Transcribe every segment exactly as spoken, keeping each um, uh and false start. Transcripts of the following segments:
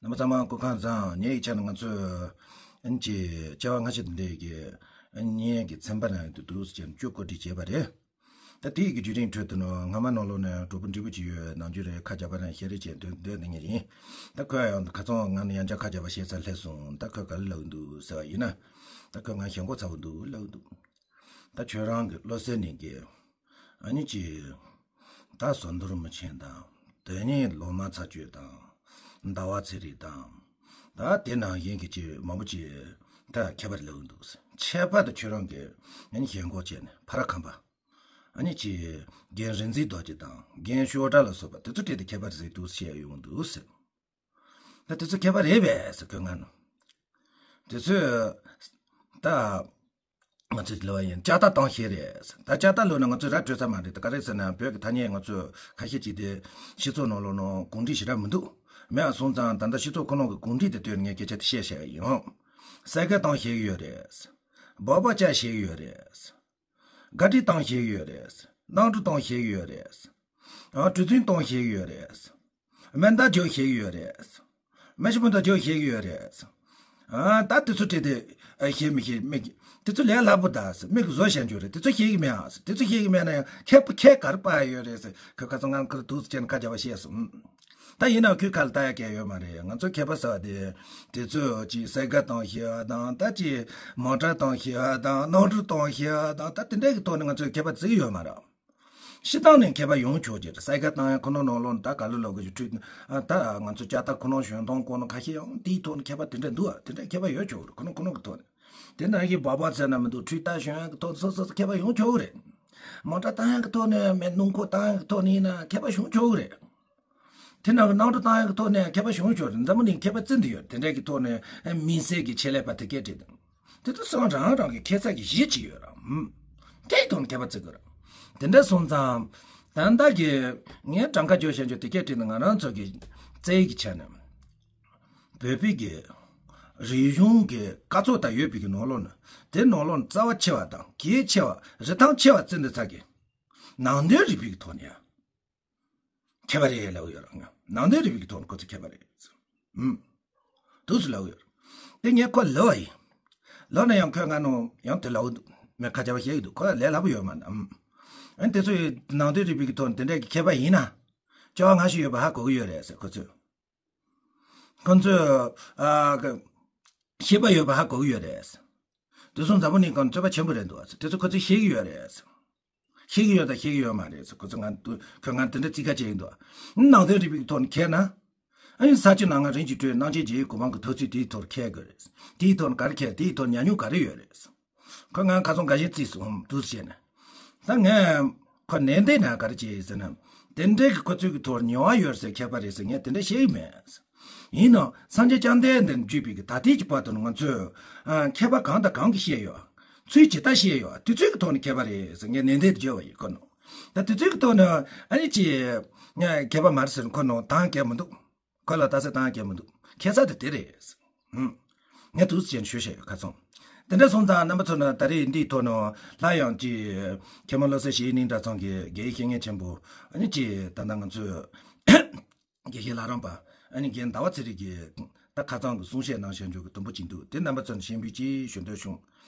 རྣམ་པ་ཚང་མ་སྐུ་ཁམས་བཟང་། ཉེ་ཡི་ཆ་ནས་ང་ཚོས་ཨན་ཅི་བྱ་བ་སྔ་ཕྱི་དེ་འདྲའི་གི་ཨན་ཉེ་གི་ཚན་པ་རང་དུ་འདུག་ཟེར་བཅུ་གོ་སྒྲིག་བྱས་པ་རེད། ད་དེའི་གི་བརྒྱུད་རིམ་ཁྲོད་དུ་ནོ་སྔ་མ་ནང་ལོགས་ནས་གྲོགས་པོ་འདྲི་པོ་ཅིག་ཡོད་ནང་རྒྱུ་རེད། ཁ་རྒྱབ་པ་རང་ཤེས་རེ་བྱས་འདོན་འདོན་འདི་ངེས་ཡིན། ད་ཁོས་ཡང་ཁ་ཚང་ང་ནི་ཡང་ཅག་ཁ་རྒྱབ་པ་ཤེས་ཚར་སླེབས་སོང་། ད་ཁོས་ག་ལ་ལབ་འདུག་ཟེར་བ་ཡིན་ན། ད་ཁོས་ང་ཞེན་ཁོག་ཚ་བོ་འདུག་ལབ་འདུག་ད་ཁྱོད་རང་གི་བློ་གསལ་ནས་གི་ཨ་ནི་ཅི། ད་ཟོ་འདུར་མི་ཆེན་དང་། དེ་ནས་ལོ་མ་ཚ་བཅོས་དང་། ཟླ་བ་ཚེ་རིང་དང་། ད་དེ་ནང་བཞིན་གྱི་ཅི་མང་པོ་ཅི། ད་ཁྱད་པར་ལེགས་འདུག་ཁྱད་པར་དུ་ཁྱོད་རང་གི་ཨ་ནི་ཞེན་ཁོག་བྱས་ནས་ཕ་ར་ཁམས་པ། ཨ་ནི་ཅི། རྒན་རིག་འཛིན་རྡོ་རྗེ་དང་རྒན་ཤོག་སྒྲ་ལ་སོགས་པ་དེ་ཚོ་སྤྲད་དེ་ཁྱད་པར་ཟིག་འདུག་བཤད་ཡོང་འདུག་ཟེར། ད་དེ་ཚོ་ཁྱད་པར་རེད་པས་ཟེར་ཁོས་ང་ནི། དེ་ཚོས། ད། ང་ཚོས་ལོ་བ་ཡིན་ལྕགས་རྟ་བཏང་ཤེས་རེད། ད་ལྕགས་རྟ་ལོ་ན་ང་ཚོས་ར་སྤྲོད་ས་མ་རེད། ད་ག་རེ་ཟེར་ན་བོད་ཀྱི་ཐ་སྙད་ང་ཚོས་ཁ་ཤས་ཅིག་དེ་སྤྱི་ཚོགས་ནང་ལོགས་ནང་གོམས་འདྲིས་ཞེ་དྲག་མི་འདུག་མེད་པ་སོང་ཙང་ད་ལྟ་སྤྱི་ཚོགས་ཁོ་ནང་གི་གོམས་འདྲིས་དེ་ལྟོས་ནས་ངས་སྐད་ཆ་དེ་བཤད་བཤད་ཡིན། སེ་ག་བཏང་ཤེས་ཀྱི་ཡོད་རེད། སྦག་སྦག་བཅག་ཤེས་ཀྱི་ཡོད་རེད། དགའ་སྤྲོ་བཏང་ཤེས་ཀྱི་ཡོད་རེད། གནམ་གྲུ་བཏང་ཤེས་ཀྱི་ཡོད་རེད། ཨ་གྲུ་གཟིངས་གཏོང་ཤེས་ཀྱི་ཡོད་རེད། མེ་མདའ་རྒྱག་ཤེས་ཀྱི་ཡོད་རེད། མེ་ཤིང་སྤུ་མདའ་རྒྱག་ཤེས་ཀྱི་ཡོད་རེད། ཨ་ད་དེ་ཚོ་བྲིས་ཏེ་ཨ་ཤེས་མི་ཤེས་མི་དེ་ཚོ་ལས་སླ་པོ་ད་ཟེར། མིག་གིས་བཟོ་བཞག་རྒྱུ་རེད། དེ་ཚོ་ཤེས་ཀྱི་མེད་ཨ་ཟེར། དེ་ཚོ་ཤེས་ཀྱི་མེད་ན་ཡང་ཁྱད་པར་ཁྱད་ག་རེ་པ་ཡོད་རེད་ཟེར། ཁོས་ཁ་སང་ང་ཁོར་འདུག་སེ་བྱས་ནས་ཁ་རྒྱབ་པ་བཤད་སོང་། ད་ཡིན་ནའང་ཁོའི་ཁ་ལ་ལྟ་ཡ་གང་ཡོད་མ་རེད། ང་ཚོ་ཁྱད་པར་ཟེར་བ་དེ། དེ་ཚོ་ཅིག་སེ་ག་གཏོང་ཤེས་པ་དང་། ད་ཅིག་མོ་ཊ་གཏོང་ཤེས་པ་དང་། གནམ་གྲུ་གཏོང་ཤེས་པ་དང་། ད་དེ་འདྲའི་གི་ཐོག་ནས་ང་ཚོས་ཁྱད་པར་བརྩི་གི་ཡོད་མ་རེད། སྤྱིར་བཏང་ནས་ཁྱད་པར་ཡོང་ཆོག་ཅིག་རེད། སེ་ག་གཏོང་ཡ་ཁོ་ན་ནང་ལོགས་ནས་ད་ག་ལེར་ལབ་དགོས་ཀྱི་འཕྲུལ། ད་ང་ཚོ་ལྕགས་རྟ་ཁོ་ན་ཞོན་སྟངས་ཁོ་ན་ཁ་ཤས་ཡང་དེའི་ཐོག་ནས་ཁྱད་པར་དེ་འདྲ་འདུག་ཨ། དེ་འདྲ་ཁྱད་པར་ཡོད་ཆོག་རེད། ཁོ་ན་ཁོ་ན་གི་ཐོག་ནས། དེ་ནང་བཞིན་སྦག་སྦག་ཟེར་ན་མི་འདུག་འཕྲུལ་རྟ་ཞོན་ཡ་གི་ཐོག་ནས་སོ་སོ་སོ་ཁྱད་པར་ཡོང་ཆོག་གི་རེད། མོ་ཊ་བཏང་ཡ་གི་ཐོག་ནས་མེད། སྣུམ་འཁོར་བཏང་ཡ་གི་ཐོག་ནས་ཡིན་ན་ཁྱད་པར་བྱུང་ཆོག་གི་རེད། དེ་ནང་གི་གནམ་གྲུ་བཏང་ཡ་གི་ཐོག་ནས་ཁྱད་པར་བྱུང་ཆོག་རེད། འཛམ་བུ་གླིང་ཁྱད་པར་བརྩི་འདི་ཡོད། དེ་འདྲ་གི་ཐོག་ནས་དམིགས་བསལ་གྱི་ཆེད་ལས་པ་དེ་སྐད་བྲིས་དང་། དེ་ཚོ་སོ་སོ་རང་རང་གི་ཁྱད་མཚར་གྱི་གཞི་གཅིག་ཡོད་ར། ཧུམ། དེའི་ཐོག་ནས་ཁྱད་པར་བརྩི་དགོས་ར། དེ་འདྲ་སོང་ཙང་། ད་ལྟ་གི་ངས་གྲངས་ཀ་བརྗོད་བཞག་རྒྱུ་དེ་སྐད་བྲིས་ནས་ང་རང་ཚོ་གི་རྩ་བའི་གི་ཆ་ནས། བོད་པའི་གི་རིག་གཞུང་གི་སྐར་ཚོགས་ད་ཡོད་པའི་གི་ནང་ལོགས་ནས། དེ་ནང་ལོགས་ནས་རྩ་བ་ཆེ་བ་དང་གལ་ཆེ་བ། རིན་ཐང་ཆེ་བ་བརྩི་འདི་ཚ་གི་ནང་དོན་རིག་པའི་གི་ཐོག་ནས་ཡང་ཁྱད་པར་རེད་ལབ་ཡོད་ར། ང་ནང་དོན་རིག་པའི་གི་ཐོག་ནས་ཁོ་ཚོ་ཁྱད་པར་རེད། ཨུམ། འདུག་སེ་ལབ་ཡོད་ར། དེ་ངས་ཁོ་ལབ་པ་ཡིན། ལབ་ན་ཡང་ཁོས་ང་ནོ་ཡང་དེ་ལབ་འདུག་མེད་ཁ་རྒྱབ་པ་བཤད་ཀྱི་འདུག་ཁོ་ལས་སླ་པོ་ཡོད་མ་རེད། ཨུམ། ཨ་ནི་དེ་ཚོ་ཡི་ནང་དོན་རིག་པའི་གི་ཐོག་ནས་དེ་འདྲ་གི་མཁས་པ་ཡིན་ན། སྐྱོ་བ་སྔ་ཕྱི་ཡོད་པ་ཧ་གོ་གི་ཡོད་རེད་ཟེར་ཁོ་ཚོས། ཁོ་ཚོས་ཨ་ཤེས་པ་ཡོད་པ་ཧ་གོ་གི་ཡོད་རེད། དེ་སོང་འཛམ་བུ་གླིང་སྒང་རྩོད་པ་ཆེན་པོ་རེད་འདུག་དེ་ཚོ་ཁོ་ཚོས་ཤེས་ཀྱི་ཡོད་རེད། ཤེས་ཀྱི་ཡོད་དང་ཤེས་ཀྱི་ཡོད་མ་རེད། ཁོ་ཚོ་ང་དུ་ཁོས་ང་དེ་འདྲ་རྩིས་ཁ་བྱས་ཡིན་འདུག་ནང་དོན་རིག་པའི་ཐོག་ནས་ཁྱེར་ན། ཨ་ནི་ས་བཅུ་ནང་ང་རིན་གྱིས་སྤྲོད་གནང་ཆེད་རྗེ་ཡི་གོ་འཕང་གི་ཐོབ་ཚུལ་དེའི་ཐོག་ཁྱེར་དགོས་རེད། དེའི་ཐོག་ནས་ག་རེ་ཁྱེར། དེའི་ཐོག་ཉམས་མྱོང་ག་རེ་ཡོད་རེད། ཁོས་ང་ཁ་སང་འགའ་ཤས་རྩིས་སོང་འདུག་བྱས་ནས། ད་ངས་ཁོ་ནན་ཏན་ན་ག་རེ་བྱས་ཟེར་ན། དེ་འདྲའི་གི་ཁོ་ཚོའི་གི་ཐོག་ཉེ་བ་ཡོད་ཟེར་མཁས་པ་རེད་ཟེར་ངས་དེ་འདྲ་བཤད་ཀྱི་མེད། ཡིན་ནའང་སངས་རྒྱས་བཅོམ་ལྡན་འདས་བརྒྱུད་པའི་གི་ད་ལྟའི་གི་བར་དུ་ང་ཚོས་ཨ་མཁས་པ་གང་དང་གང་གིས་བཤད་ཡོད། ཚུལ་ཇི་ལྟར་བཤད་ཡོད། དེ་ཚོའི་གི་ཐོག་ནས་མཁས་པ་རེད་ཟེར་ངས་ནན་ཏན་དུ་བརྗོད་པ་ཡིན་ཁོ་ནོ། ད་དེ་ཚོའི་གི་ཐོག་ནས་ཨ་ནི་ཅི། མཁས་པ་མ་རེད་ཟེར་ཁོ་ནོ་དང་གལ་མི་འདུག་ཁོ་ལ་ལྟ་ས་དང་གལ་མི་འདུག་ཁྱད་མཚར་དེ་དེ་རེད། ཧུམ། ངས་འདུག་སེ་བྱས་ནས་ཞུ་བཤད་ཡོད་ཁ་ཚང་། དེ་འདྲ་སོང་ཙང་རྣམ་པ་ཚོ་ནི་ད་རེས་འདིའི་ཐོག་ནས་སླར་ཡང་ཅིག་མཁས་མ་བློ་གསལ་ཞེ་ཡི་སྙིང་གྲགས་ཚང་གི་དགེ་བའི་བཤེས་གཉེན་ཆེན་པོ་ཨ་ནི་ཅིག་ད་ལྟ་ང་ཚོས་དགེ་བཤེས་ལྷ་རམས་པ་ཨ་ནི་རྒན་ཟླ་བ་ཚེ་རིང་གིས་ད་ཁ་ཚང་གི་གསུང་བཤད་གནང་བཞག་རྒྱུ་གི་དུམ་བུ་ཅིག་འདུག་དེ་རྣམ་པ་ཚོ་ནས་ཤེས་འབུལ་ཅིག་ཞུ་འདོད་བྱུང་།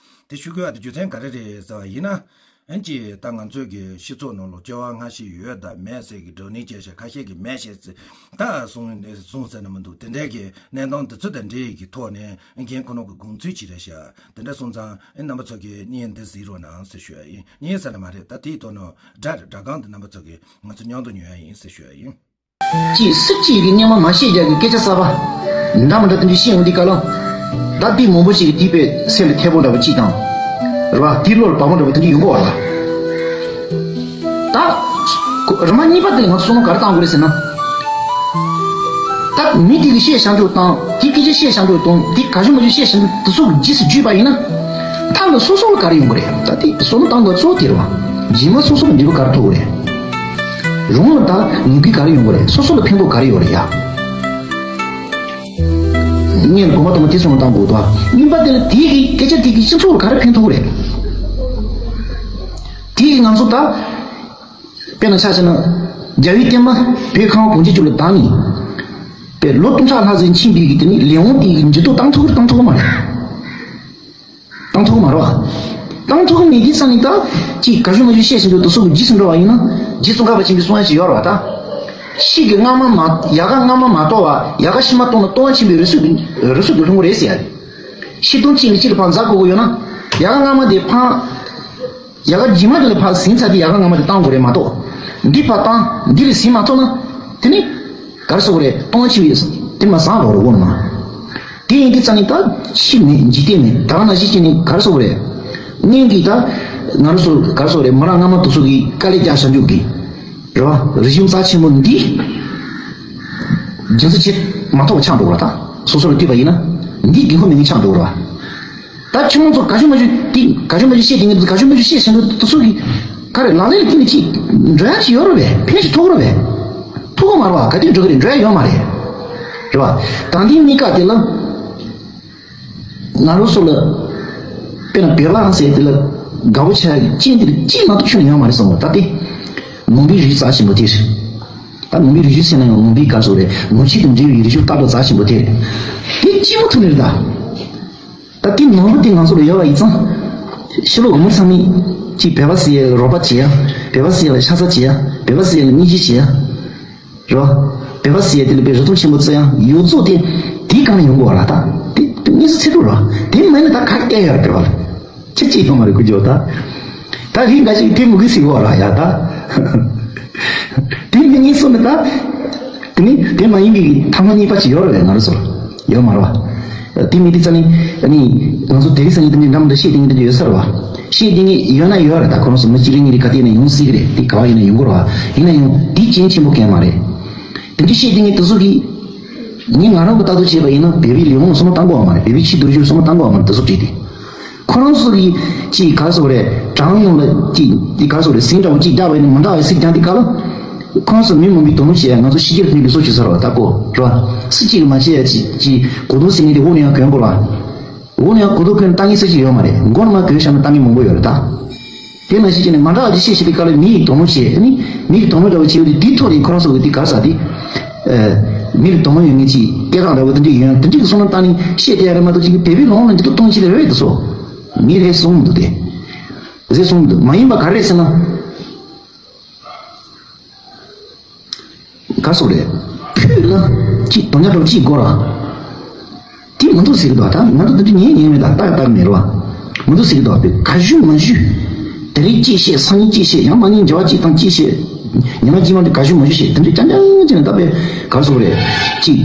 དེ་ཞུ་དགོས་པ་དེ་རྒྱུ་མཚན་ག་རེ་རེད་ཟེར་བ་ཡིན་ན། ཨན་ཅི་ད་ང་ཚོའི་གི་སྤྱི་ཚོགས་ནང་ལ་སྐྱོ་བ་སྔ་ཕྱི་ཡོད་དང་མེད་ཟེར་གི་བགྲོ་གླེང་བྱས་ཤག་ཁ་ཤས་ཀྱིས་མེད་བཤད་ཟེར། ད་གསུང་གསུང་ཟེར་ན་མི་འདུག་དེ་འདྲའི་གི་གནས་སྟངས་འདི་ཚོ་དང་འབྲེལ་གི་ཐོག་ནས་རྒན་ཁོ་ནོ་གི་དགོངས་ཚུལ་ཅིག་རེད་ཤག་དེ་འདྲ་སོང་ཙང་ཨེ་རྣམ་པ་ཚོ་གིས་བརྙན་འདི་གཟིགས་རོགས་གནང་ཟེར་ཞུ་ཡ་ཡིན། བརྙན་ཟེར་ན་མ་རེད། ད་དེའི་ཐོག་ནས་སྒྲ་རེད། སྒྲ་སྒང་འདི་རྣམ་པ་ཚོ་གིས་ང་ཚོ་མཉམ་དུ་ཉོན་ཡ་ཡིན་ཟེར་ཞུ་ཡ་ཡིན། ཅིག་སྲིབ་ཅིག་གི་སྙན་མ་མ་བཤད་རྒྱག་གི་སྐད་ཆ་གསར་པ་འདྲ་མི་འདྲ་དེ་འདྲ་བཤད་ཡོང་དུས་སྐབས་ལ། ད་འདི་མང་པོ་ཞིག་གིས་འདི་དཔེ་སེམས་ལ་ཐེ་བོ་འདྲ་པོ་ཅིག་དང་། རེད་བ། འདི་བློ་ལ་བབ་པོ་འདྲ་པོ་དེ་འདྲ་ཡོང་གི་བ་ལ། ད་རིམ་པ་གཉིས་པ་དེ་ལ་ང་ཚོ་བསམ་བློ་ག་རེ་བཏང་དགོས་རེད་ཟེར་ན། ད་མི་དེ་གིས་བཤད་བཞག་འདུག་དང་། དེ་སྐད་ཆ་བཤད་བཞག་འདུག་དང་། དེ་ག་ཞུ་མ་ཞུ་བཤད་བཞག་འདུག་དེ་ཚོ་རྗེས་སུ་བརྗོད་པ་ཡིན་ན། མཐའ་ལ་སོ་སོ་ལ་ག་རེ་ཡོང་གི་རེད། ད་དེ་བསམ་བློ་བཏང་དགོས་གཙོ་བོ་དེ་རེད་བ། རྗེས་མ་སོ་སོ་ལ་འབྲས་བུ་ག་རེ་ཐོབ་གི་རེད། རང་ལ་ད་ནུས་པ་ག་རེ་ཡོང་གི་རེད། སོ་སོ་ལ་ཕན་ཐོགས་ག་རེ་ཡོད་རེད་ཡ། ངས་དགོངས་པ་དང་པོ་དེ་བསམ་བློ་བཏང་དགོས་འདུག་གཉིས་པ་དེ་ལ་དེ་གི་སྐད་ཆ་དེ་གིས་སྤྱི་ཚོགས་ལ་ག་རེ་ཕན་ཐོགས་གི་རེད། དེ་གིས་ང་ཚོ་ད། དཔེར་ན་ཆ་བཞག་ན། རྒྱལ་བའི་བསྟན་པ་བོད་ཁམས་པ་གང་ཅིའི་རྒྱུད་ལ་དར་ནས། པའི་ལོ་སྟོང་ཕྲག་ལྷག་ཙམ་ཕྱིན་པའི་གི་དེ་ནི་ལས་དབང་དེ་གི་འགྱུར་ལྡོག་བཏང་ཐུབ་ཀྱི་བཏང་ཐུབ་ཀྱི་མ་རེད། བཏང་ཐུབ་ཀྱི་མ་རེད་བ། བཏང་ཐུབ་ཀྱི་མེད་དུས་ཙང་ནི་ད་ཅིག་ག་ཞུ་མ་ཞུ་བཤད་བཞིན་དུ་དུ་སུ་གི་རྗེས་སུ་འགྲོ་བ་ཡིན་ན་རྗེ་ཙོང་ཁ་པ་ཆེན་པོའི་གསུང་ཡ་ཞིག་ཡོད་རེད་བ་ད། ཤི་གི་སྔ་མ་མ་ཡལ་ག་སྔ་མ་མ་གཏོར་བ་ཡལ་ག་ཕྱི་མ་གཏོར་ན་གཏོར་བ་ཆེན་པོའི་རི་སུལ་གི་རི་སུལ་གི་ལྷུང་རེད་ཟེར་ཡ་རེད། ཤི་དུང་གཅིག་ནས་གཅིག་ལ་ཕར་འཛེག་དགོས་ཀྱི་ཡོད་ན་ཡལ་ག་སྔ་མ་དེ་ཕར། ཡལ་ག་རྗེས་མ་དེ་ལ་ཕར་ཟིན་ཚར་དུས་ཡལ་ག་སྔ་མ་དེ་བཏང་དགོས་རེད་མ་གཏོགས། འདི་ཕར་བཏང་འདི་ལ་ཟིན་མ་ཐུབ་ན། དེ་ནི། ག་རེ་ཟེར་དགོས་རེད་གཏོང་བ་ཆེ་བས་དེ་མ་བཟང་རོགས་རེད་དགོངས་མ། དེ་ཡིན་དུས་ཙང་ནི་ད་ཤི་མེད་འཇིག་རྟེན་མེད་ད་ག་ནང་བཞིན་བྱས་ནས་ག་རེ་ཟེར་དགོས་རེད། སྔོན་གྱི་ད། ང་རང་ཚོ་ག་རེ་ཟེར་དགོས་རེད་མི་རབས་སྔ་མ་དེ་ཚོ་གིས་དཀའ་ལས་རྒྱག་བྱ་འཇུག་གི། རེད་བ། རིག་གཞུང་རྩ་ཆེན་པོ་འདི། རྒྱུན་སྲིང་བྱེད་མ་ཐུབ་པ་ཆགས་འགྲོ་བ་ད། སོ་སོ་ལ་ལྟོས་པ་ཡིན་ན། འདི་དགོས་མཁོ་མེད་མཁན་ཆགས་འགྲོ་བ། ད་ཁྱོད་རང་ཚོ་ག་ཞུ་མ་ཞུ་དེ་ག་ཞུ་མ་ཞུ་བཤད་དེ་ངས་ག་ཞུ་མ་ཞུ་བཤད་བཞིན་དུ་དུ་སུ་གི་ག་རེ་ལག་ལེན་ལ་བསྟན་ནས་ཅིག་འགྲོ་ཡ་ཅིག་ཡོད་རེད་པས། ཕན་ཞིག་ཐོགས་རེད་པས། ཐོགས་གི་མ་རེད་པ། ག་དུས་འགྲོ་གི་རེད། འགྲོ་ཡ་ཡོད་མ་རེད། རེད་པ། ད་འདི་གཉིས་ཀ་དེ་ལ་ང་རང་ཚོ་ལ་དཔེར་ན་བོད་པ་ཟེར་དེ་ལ་དགའ་པོ་ཆགས་ཡ་གི་རྐྱེན་དེ་ལ་ཅིག་མ་གཏོགས་ཁྱོན་ནས་ཡོད་མ་རེད་བསམ་གི་ད་དེ། ནང་པའི་རིགས་རྩ་ཆེན་པོ་དེ་རེད། ད་ནང་པའི་རིགས་ཞུགས་ཟེར་ན་ཡང་ནང་པའི་ག་རེ་ཟེར་དགོས་རེད། ནང་ཆོས་དང་འབྲེལ་བའི་རིགས་ཞུགས་ལྟ་གྲུབ་རྩ་ཆེན་པོ་དེ་རེད། དེ་གཅིག་པུ་ཐུག་ནས་རེད་ད། ད་དེ་ནང་པ་དེ་ང་ཚོ་ལ་ཡོད་པ་ཡིན་ཙང་། ཕྱི་ལོགས་མི་ཚང་མས་ཅིག་བོད་པ་ཟེར་ཡ་ལ་རོགས་པ་བྱེད་ཡ། བོད་པ་ཟེར་ཡ་ལ་ཤ་ཚ་བྱེད་ཡ། བོད་པ་ཟེར་ཡ་ལ་སྙིང་རྗེ་བྱེད་ཡ། རེད་བ། བོད་པ་ཟེར་ཡ་དེ་ལ་དཔེ་རི་མཐོང་ཆེན་པོ་བརྩི་ཡ་ཡོངས་རྫོགས་དེ་དེའི་སྒང་ལ་ཡོང་དགོས་པ་རེད་ད། དེ་དེ་དངོས་སུ་ཚེ་སྒྲུབ་རེད་བ། དེ་མེད་ན་ད་ག་རེ་བསྟན་ཡོད་རེད་བོད་པ་ལ། ཁྱེད་ཅིག་ཡོང་མ་རེད་ཁུ་ཇོ་ད། ད་རིགས་འགའ་ཞིག་དེ་མི་དགོས་ཟེར་གོ་ར་ཡ་ད། དེ་མི་ངེས་སོང་ནི་ད། དེ་ནི་དེ་མ་ཡིན་པའི་ཐ་མ་གཉིས་པ་ཅིག་ཡོད་རེད་ང་རང་ཚོར། ཡོད་མ་རེད་བ། དེ་མི་དེ་ཙ་ནི་ནི་ང་ཚོ་དེ་རིང་སང་ཉིན་དེ་འདྲའི་འདྲ་མི་འདྲ་བཤད་དེ་ངས་དེ་འདྲ་ཡོད་ས་རེད་བ། བཤད་དེ་ངས་ཡོད་ན་ཡོད་རེད་ད་ཁོ་རང་ཚོ་མི་གཅིག་རེ་གཉིས་རེ་ག་དེ་ནས་ཡོང་སྲིད་གི་རེད་དེ་ག་བ་ཡིན་ན་ཡོང་གི་རེད་བ། ཡིན་ན་ཡང་དེ་རྐྱེན་ཆེན་པོ་གང་ཡང་མ་རེད། དེ་འདྲའི་བཤད་དེ་ངས་དེ་ཚོ་གི་ངས་ང་རང་གི་ལྟ་རྟོག་བྱས་པ་ཡིན་ན་བོད་པའི་ལས་དབང་བསམ་བློ་བཏང་དགོས་པ་མ་རེད། བོད་པའི་ཕྱི་སྡོད་རྒྱུ་བསམ་བློ་བཏང་དགོས་པ་མ་རེད། དེ་ཚོ་བྲིས་ཏེ། ཁོ་རང་ཚོ་གིས་ཅིག་ག་རེ་ཟེར་དགོས་རེད། གྲངས་ཉུང་ལ་ཅིག་དེ་ག་རེ་ཟེར་དགོས་རེད། ཟིང་འདྲ་བོ་ཅིག་བརྒྱབ་པ་ཡིན་ན་མ་འདང་བའི་ཚིག་རྐྱང་དེ་ག་ལ། ཁོ་རང་ཚོ་མི་མང་པོས་དོ་སྣང་བྱེད་ཡ་ང་ཚོ་ཕྱི་རྒྱལ་ཕྱིན་ལུགས་སྲོལ་ཅིག་ཟེར་བ་ལྟ་གོ་རེད་བ། སུ་གཅིག་གིས་མ་བྱས་ཡ་ཅིག་ཅིག་གོ་རྟོགས་ཟིན་ནས་དེ་འོག་ནས་ཡང་གྱོན་དགོས་རེད་བ། འོག་ནས་ཡང་གོ་རྟོགས་གྱོན་ལྟ་མཁན་སུ་གཅིག་ཡོད་མ་རེད། མགོ་ནས་མར་གྱོན་བཞག་ན་ལྟ་མཁན་མང་པོ་ཡོད་རེད་ད། དེ་ནང་བཞིན་བྱས་ནས་མ་འདྲ་བ་ཅིག་བཤད་བྱེད་དུས་སྐབས་ལ་མི་ཡིས་དོ་སྣང་བྱེད་ཨ་ནི་མི་ཡིས་དོ་སྣང་འདྲ་བོ་བྱེད་ཡོད་དུས་དེའི་ཐོག་ནས་ཁོ་རང་ཚོ་གི་དེ་ག་རེ་ཟེར་དེ། མི་ལ་དོ་སྣང་ཡོད་མཁན་ཅིག་སྐད་གྲགས་འདྲ་བོ་དེ་འདྲ་ཡོད་ན་དེ་འདྲ་གི་བསམ་བློ་བཏང་ནས་བཤད་བསྡད་ཡ་རེད་མ་གཏོགས་ཅིག་བོད་པའི་ལུང་ལ་འགྱུར་ལྡོག་གཏོང་བྱེད་དེ་རེད་དེ་ཚོ། མི་རེད་གསུངས་མི་འདུག་དེ། རེད་གསུངས་མི་འདུག་མ་ཡིན་པ་ག་རེ་རེད་ཟེར་ན། ག་སོགས་རེད། ཕུད་ལ་ཅིག་དོན་ཉག་འདྲ་བོ་ཅིག་དགོས་ར། དེ་མི་འདུག་ཟེར་གི་འདུག་ད་ང་ཚོ་དེ་འདྲ་ཉན་ཉན་མེད་ད་ལྟ་ལྟ་གི་མེད་ར་བ། མི་འདུག་ཟེར་གི་འདུག་དཔེ་ག་ཞུ་མ་ཞུ། དེ་རིང་ཅིག་བཤད་སང་ཉིན་ཅིག་བཤད་ཡང་མ་ཉིན་འགྱུར་བ་ཅིག་དང་ཅིག་བཤད། ཉི་མ་རྗེས་མ་དེ་ག་ཞུ་མ་ཞུ་བཤད་དེ་འདྲ་རྐྱང་རྐྱང་བྱས་ནས་ད་དཔེ་ག་སོགས་རེད། ཅིག་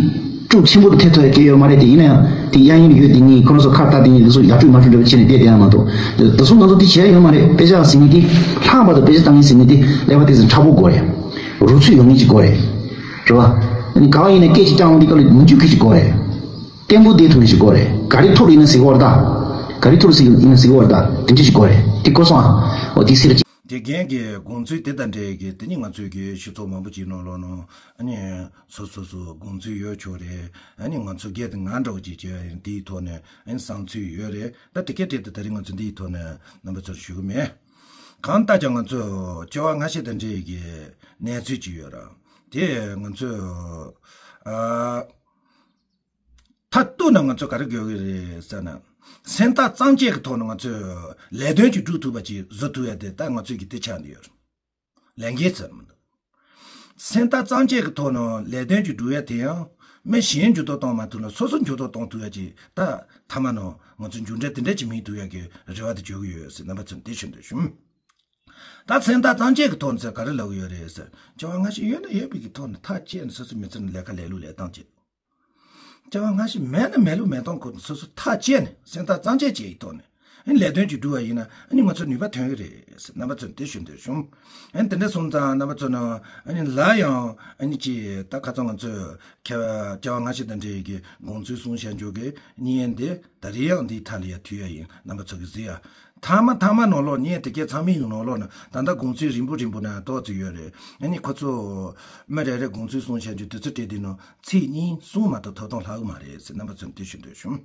སྤྲོ་ཆེན་པོ་དུ་ཐེབས་ཐུབ་ཡ་གལ་ཡོད་མ་རེད་དེ་ཡིན་ན་ཡང་དེ་གཡས་གཡོན་ཡོད་དེ་ངས་ཁོ་རང་ཚོ་ཁ་བཏགས་དེ་ངས་འདི་ཚོ་ཡར་སྤྲོད་མར་སྤྲོད་འདྲ་བོ་བྱས་ནས་བསྡད་བསྡད་ཡ་མ་གཏོགས་དེ་ཚོ་ང་ཚོ་དེ་བྱས་ཡ་ཡོད་མ་རེད། དཔེ་ཆ་ཟིན་ནས་དེ་ལྷག་པར་དུ་དཔེ་ཆ་བཏང་ངེས་ཟིན་ནས་དེ་ཀླད་པ་དེ་ཚོ་མཁྲེགས་པོ་དགོས་རེད། རོ་ཚུགས་ཡོང་ངེས་ཅིག་དགོས་རེད། རེད་བ། ཨ་ནི་ག་བ་ཡིན་ན་སྐད་ཅིག་བཏང་འོང་དེ་ཀ་ལ་མི་འཇུག་མཁན་ཅིག་དགོས་རེད། བརྟན་པོ་བསྡད་ཐུབ་མཁན་ཞིག་དགོས་རེད། ག་རེ་ཐུག་ཡིན་ན་ཟེར་གོ་ར་ད། ག་རེ་ཐུག་ཡིན་ན་ཟེར་གོ་ར་ད། དེ་འདྲ་ཞིག་དགོས་རེད། དེ་གོ་སོང་ཨ། འོ་དེ་ཟེར་ཅིག་དགེ་རྒན་གྱི་དགོངས་ཚུལ་དེ་དང་འབྲེལ་གྱི་དེ་ནི་ང་ཚོའི་གི་སྤྱི་ཚོགས་མང་པོ་ཅིག་ནང་ལོགས་ནང་ཨ་ནི་སོ་སོ་སོ་དགོངས་ཚུལ་ཡོད་ཆོག་རེད། ཨ་ནི་ང་ཚོ་སྒེར་དུ་ང་འདྲ་བོ་ཅིག་བྱས་ཡིན་དེའི་ཐོག་ནས་ཨ་ནི་བསམ་ཚུལ་ཡོད་རེད། ད་དེ་གའི་གྲས་དུ་ད་རིང་ང་ཚོ་འདིའི་ཐོག་ནས་རྣམ་པ་ཚོར་ཞུ་གི་མེད། གང་ལྟར་ཀྱང་ང་ཚོས་སྐྱེ་བ་སྔ་ཕྱི་དང་འབྲེལ་གྱི་གནས་ཚུལ་ཅིག་ཡོད་ར། དེ་ང་ཚོས་ཨ། མཐར་གཏུགས་ན་ང་ཚོ་ག་རེ་དགོས་ཀྱི་རེད་ཟེར་ན། སེམས་ཐག་གཙང་བཅད་ཀྱི་ཐོག་ནས་ང་ཚོས་ལས་དོན་ཅིག་སྒྲུབ་ཐུབ་པ་ཅིག་བཟོ་ཐུབ་ཡ་དེ་ད་ང་ཚོས་ཀྱི་དེ་ཆགས་བསྡད་ཡོད་རེད། ལས་འགན་ཟེར་མི་འདུག་སེམས་ཐག་གཙང་བཅད་ཀྱི་ཐོག་ནས་ལས་དོན་ཅིག་སྒྲུབ་ཡ་དེ་ཡང་མི་གཞན་འགྱུར་ལྡོག་གཏོང་མ་ཐུབ་ན་སོ་སོ་འགྱུར་ལྡོག་གཏོང་ཐུབ་ཡ་ཅིག་ད་མཐའ་མ་ནང་ང་ཚོ་མཇུག་འབྲས་དེ་འདྲ་ཅིག་སྨིན་ཐུབ་ཡ་གི་རེ་བ་དེ་བཅོལ་གྱི་ཡོད་ཟེར་རྣམ་པ་ཚོར་འདི་ཞུ་འདོད་བྱུང་། ད་སེམས་ཐག་གཙང་བཅད་ཀྱི་ཐོག་ནས་ག་རེ་ལབ་ཀྱི་ཡོད་རེད་ཟེར། སྐྱེ་བ་སྔ་ཕྱི་ཡོད་ན་ཡོད་པའི་གི་ཐོག་ནས་ཐག་བཅད་ནས་སོ་སོའི་མི་ཚེ་ནང་ལས་ཀ་ལས་ལུགས་ལས་སྟངས་བྱེད། སྐྱེ་བ་སྔ་ཕྱི་མེད་ན་མེད་ལུགས་མེད་སྟངས་སྐོར་ནས་སོ་སོ་ཐག་བཅད་ནས་སེམས་ཐག་གཙང་བཅད་བྱེད་ཡི་ཐོག་ནས་ཨ་ནི་ལས་དོན་ཅིག་སྒྲུབ་པ་ཡིན་ན་ཨ་ནི་ང་ཚོར་ནུས་པ་ཐོན་གི་རེད་ཟེར་རྣམ་པ་ཚོར་འདི་ཞུ་འདོད་བྱུང་། ཨ་ནི་དེ་འདྲ་སོང་ཙང་རྣམ་པ་ཚོ་ནང་ཨ་ནི་ལ་ཡང་ཨ་ནི་ཅིག་ད་ཁ་སང་ང་ཚོས་སྐྱེ་བ་སྔ་ཕྱི་དང་འབྲེལ་ཡི་གི་དགོངས་ཚུལ་གསུང་བྱ་འཇོག་གི་བརྙན་དེ་ད་རེས་ཡང་འདིའི་མཐའ་ལ་ཡ་མཐུད་ཡ་ཡིན། རྣམ་པ་ཚོ་གིས་གཟིགས་ཡ། མཐའ་མ་མཐའ་མ་ནང་ལོགས་ངས་དེ་གའི་ཚང་མའི་ནང་ལོགས་ན་ད་ལྟ་དགོངས་ཚུལ་རིང་པོ་རིང་པོ་ན་ཏོག་ཙམ་ཡོད་རེད། ཨ་ནི་ཁོ་ཚོ་མི་རེ་རེ་དགོངས་ཚུལ་གསུང་བྱ་རྒྱུ་དུས་ཚོད་སྤྲད་དུས་ནང་ཚིག་གཉིས་གསུམ་མ་གཏོགས་ཐོབ་ཐང་ལྷག་གི་མ་རེད་ཟེར་རྣམ་པ་ཚོར་འདི་ཞུ་འདོད་བྱུང་།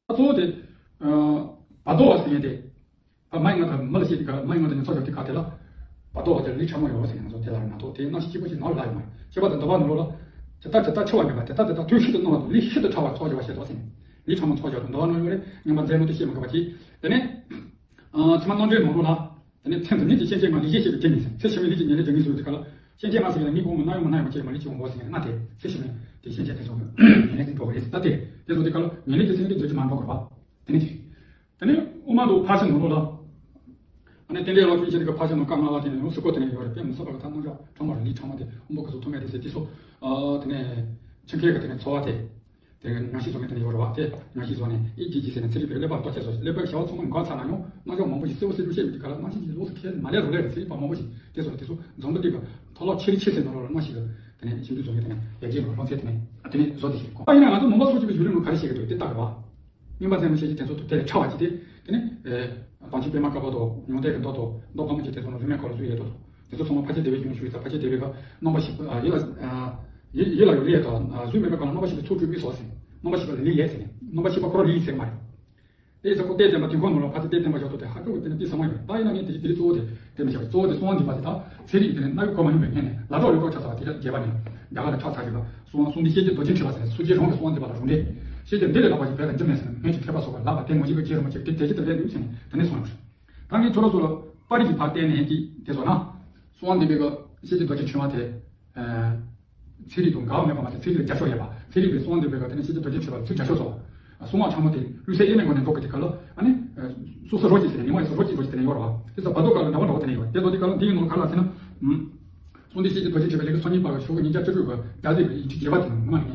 གཙོ་བོ་དེ། བར་དོ་བ་ཟེར་མཁན་དེ། ད་མ་ཡི་ང་དང་མི་ལ་བཤད་དུས་ག་མ་ཡི་ང་དང་ཉམས་ཚགས་ཡོད་དུས་ག་དེ་ལ། བར་དོ་བ་དེ་ལས་ཕྲ་མོ་ཡོད་ཟེར་མཁན་ཚོ་དེ་ལ་རེད་མ་གཏོགས་དེ་སྣང་ཞིག་གཅིག་པ་ཞིག་ནང་ལ་ལྷག་ཡོད་མ་རེད། ཁྱད་པར་དུ་འདོད་པ་ནང་ལོགས་ལ། ཇི་ལྟར་ཇི་ལྟར་འཆི་བ་མེད་པ་དེ་ལྟར་དེ་ལྟར་དུས་ཤིན་ཏུ་རྣོ་བ་དང་ལས་ཤིན་ཏུ་ཕྲ་བ་ཚོགས་བྱ་བ་ཞེས་སོགས་ཟེར། ལས་ཕྲ་མོ་ཚོགས་བྱ་བ་དང་འདུལ་བ་གནང་ཡོད་རེད། མངོན་པ་མཛད་མོ་དེ་བཤད་མི་དགོས་པ་གྱིས། དེ་ནས། ཨ། ཚད་མ་རྣམ་འགྲེལ་ནང་ལོགས་ལ། དེ་ནས་མཚན་དང་ཉིད་ཀྱི་སྐྱེ་མཆེད་ལྔ་ལས་ཡོད་པའི་དེ་ཉིད་ཟེར། ཚེ་ཕྱི་མའི་ལས་ཀྱི་ཉེར་ལེན་སྦྱོར་ངེས་སུ་འདུག་ག་ལ། སྐྱེ་མཆེད་ལྔ་ཟེར་བའི་ལ་ངེས་པོ་མི་སྣང་ཡོང་མི་སྣང་ཡོང་བ་ཅེས་མ་ལུས་ཀྱི་འོང་བ་ཟེར་ན་དེ་ཚེ་ཕྱི་མའི་དེ་སྐྱེ་མཆེད་དེ་ཚོ་ཉེར་ལེན་དེ་སེམས་ཀྱི་རྫས་ཀྱི་མ་འགྲོ་བ། དེ་ནས་དེ། དེ་ནས་དབུ་མ་དང་ཕར་ཕྱིན་ནང་ལོགས་ལ། ཨ་ནི་རྟེན་འབྲེལ་ལ་ཕྱིན་ཆད་དེ་ག་ཕར་ཕྱིན་ནང་བཀའ་ལྔ་པ་དེ་ནས་ཡང་སུ་ཀོ་དེ་ནས་ཡོད་རེད། དཔེ་མི་སྲིད་པ་གི་ཐ་སྣང་ཆ་ཁྲོ་མ་རེད། ལས་ཁྲོ་མ་དེ་དབུ་མ་ག་ཚོད་ཐོག་མེད་དེ་ཟེར་དེ་ཚོ། ཨ། དེ་ནས་ཆུ་ཁའི་གི་དེ་ནས་ཚོ་བ་དེ། དེ་ག་རྔ་ཤིང་བཟོ་མཁན་དེ་ནས་ཡོད་རེད་བ། དེ་རྔ་ཤིང་བཟོ་ནས་ཨི་ཅི་ཅི་ཟེར་ནས་ཚན་རིག་པས་ཀླད་པ་ལྟོ་ཆས་བཟོ། ཀླད་པའི་བྱ་བ་ཚང་མ་འགག་ཚར་ན་ཡང་རྣམ་གཞག་མང་པོ་ཞིག་གསལ་པོ་གསལ་པོ་བཤད་མི་འདུག་ག་ལ། རྔ་ཤིང་ཞིག་ལོགས་སུ་ཁྱེར་མ་ལས་རུ་ལས་རེད། ཚན་རིག་པ་མང་པོ་ཞིག་དེ་བཟོ་དེ་ཚོ་འཛོམས་འདུ་དེ་ག་མཐོ་སློབ་ཆེ་རིགས་ཆེ་ཟེར་ནོ་རོ་ལ་རྔ་ཤིང་གི་དེ་ནས་ཞིབ་འཇུག་བཟོ་མཁན་དེ་ནས་ཡར་རྒྱས་ལ་སློབ་ཚན་དེ་ནས་དེ་ནས་བཟོ་དེ་ཞིག་གོ། ཨ་ཡིན་ན་ང་ཚོ་མུན་པ་སོགས་ཀྱི་བརྒྱུད་རིམ་ལ་ག་རེ་བཤད་ཀྱི་འདུག་དེ་ལྟ་དགོས་བ། མིན་པ་མཚན་མ་བཤད་ཀྱི་དེ་ཚོ་དེ་ལས་ཕྲ་བ་ཅིག་དེ། དེ་ནས་ཨེ། དྭངས་ཆུ་པད་མ་དཀར་པོ་དང་མྱང་འདས་ཀྱི་མདོ་དང་མདོ་དཀར་མོ་ཅིག་དེ་ཚོ་ནང་རིས་མེད་སྐོར་ལ་བཟོས་ཡོད་དོ། དེ་ཚོ་ཚང་མ་ཕལ་ཆེར་དེ་བས་ཡིན་ཞུས་ཙང་ཕལ་ཆེར་དེ་བས་ག་རྣམ་པ་བཞི་པ། ཨ། ཡིད་ལ། ཨ། ཡིད་ཡིད་ལ་ཡོད་ལས་དང་། ཨ། བཟོས་མེད་པའི་སྐོར་ལ་རྣམ་པ་བཞི་པའི་ཚོགས་སྤྲུལ་མི་སོགས་ཟེར། རྣམ་པ་བཞི་པ་ལ་ལས་ཡས་ཟེར་ནས་རྣམ་པ་བཞི་པ་ཁོ་རང་ལས་ཡས་ཟེར་མ་རེད། དེ་ཡིན་ཙང་ཁོ་བལྟས་བསྟན་པ་དེ་ཁོ་ནང་ལ་ཕལ་ཆེར་བལྟས་བསྟན་པ་ཞོག་ཏུ་དེ་ཧ་གོ་གི། དེ་ནས་དེ་གཙོ་བོ་དེ་དེ་མི་བྱ་བ། གཙོ་བོ་དེ་གསང་བ་འདུས་པ་དེ་དག་ཚན་རིག་དེ་ནས་རྣ་བའི་གོ་མ་མྱོང་བའི་སྔོན་ནས་ལ་གྲོགས་ལུས་གྲོགས་ཆགས་ཚར་བ་དེ་རྒྱས་པ་ནས་རྒྱ་གར་ལ་ཆགས་ཚར་ཡོད་པ། གསང་བ་གསང་འདུས་ཤེས་བྱའི་རྡོ་རྗེ་འཁྲིལ་བ་ཟེར་ནས་སོ་སྐྱེ་རང་གི་གསང་བ་འདུས་པ་ལ་རུང་འདྲེ། ཤེས་བྱ་འདི་ལས་ལྷག་པ་ཞིག་བོད་ལ་འགྱུར་མེད་ཟེར་ནས་སྔོན་གྱི་མཁས་པ་སོགས་ལ་ལབ་པ་དེ་ངོ་ཤེས་པ་ཅི་རུང་མ་ཅིག་དེ་དེ་ཅི་ལྟར་ལས་འདུག་ཟེར་ནས་དེ་ནས་གསུངས་ཡོད་རེད། ད་ངས་ཁྱོད་རང་ཚོ་ལ་པར་རིས་ཀྱི་བར་བལྟས་ནས་ཀྱིས་དེ་ཚོ་ན། གསང་བ་འདུས་པའི་གི་ཤེས་བྱའི་རྡོ་རྗེ་འཁྲིལ་བ་དེ། ཚན་རིག་དང་འགལ་བ་མེད་པ་མ་ཟད་ཚན་རིག་ལ་རྒྱབ་སྐྱོར་ཡོད་པ། ཚན་རིག་པའི་གསང་བ་འདུས་པའི་སྐབས་དེ་ནས་ཤེས་བྱའི་རྡོ་རྗེ་འཁྲིལ་བ་ཚིག་རྒྱབ་སྐྱོར་སོགས། གསང་བ་ཕྲ་མོ་དེ་ཀླུ་སྲས་དབྱེར་མེད་ངོས་ནས་འགྲོ་དགོས་དེ་ག་ལ། ཨ་ནི་སོ་སོ་རོ་གཅིག་ཟེར་ནས་ཉི་མ་ཡི་སོ་རོ་གཅིག་རོ་གཅིག་དེ་ནས་ཡོད་རེད་བ། དེ་ཚོ་བར་དོ་ག་ལ་འདྲ་བ་འདྲ་བོ་དེ་ནས་ཡོད་རེད། དེ་ཚོ་ག་ལ་འདི་ཡིན་ནོ་ག་ལ་ཟེར་ན། གསང་འདུས་ཤེས་བྱའི་རྡོ་རྗེ་འཁྲིལ་བའི་ལེའུ་སོ་གཉིས་པ་ཤོག་གུ་ཉིས་བརྒྱ་བཅུ་དྲུག་པ་རྒྱ་ཟེར་བའི་ཡིག་ཆ་རྒྱས་པ་དེ་ནང་མ་ནས་